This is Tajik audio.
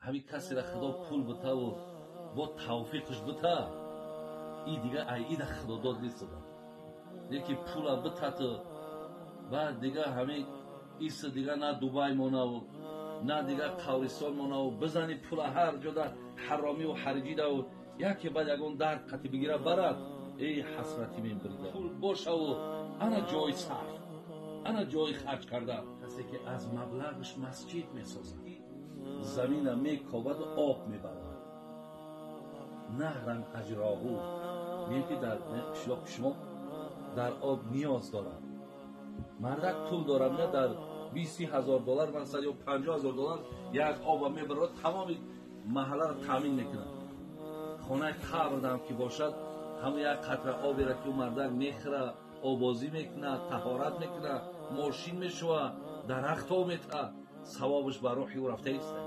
Ҳамин касера Худо пул битаву бо тавфиқш бита, и дига ай ида Худодод нест. Леки пула битату баъд дига ҳамин иса дига на Дубай монаву, на дига қавристон монаву, бизани пула ҳар ҷода ҳаромиву ҳариҷидаву, яке баъд ягон дард қати бигира барад, эй ҳасрати мебирида. Пул бошаву ана ҷои сарф, ана ҷои харҷ карда. Касе ки аз маблағаш масҷид месозад, замина мекобаду об мебарад, наҳран аҷроҳу, мегӯяд, ки дар қишлоқи шумо дар об ниёз дорад. Мардак пул дорад, на дар 20 000 доллар масалан ё 50 000 доллар як оба мебарад, тамоми маҳалларо таъмин мекунад. Хонаи қабрдам ки бошад, ҳамн як қатра оберо ки ӯ мардак мехӯра, обозӣ мекунад, таҳорат мекунад, мошин мешува, дарахт об метаҳад, савобаш ба рӯҳи ӯ рафта иста.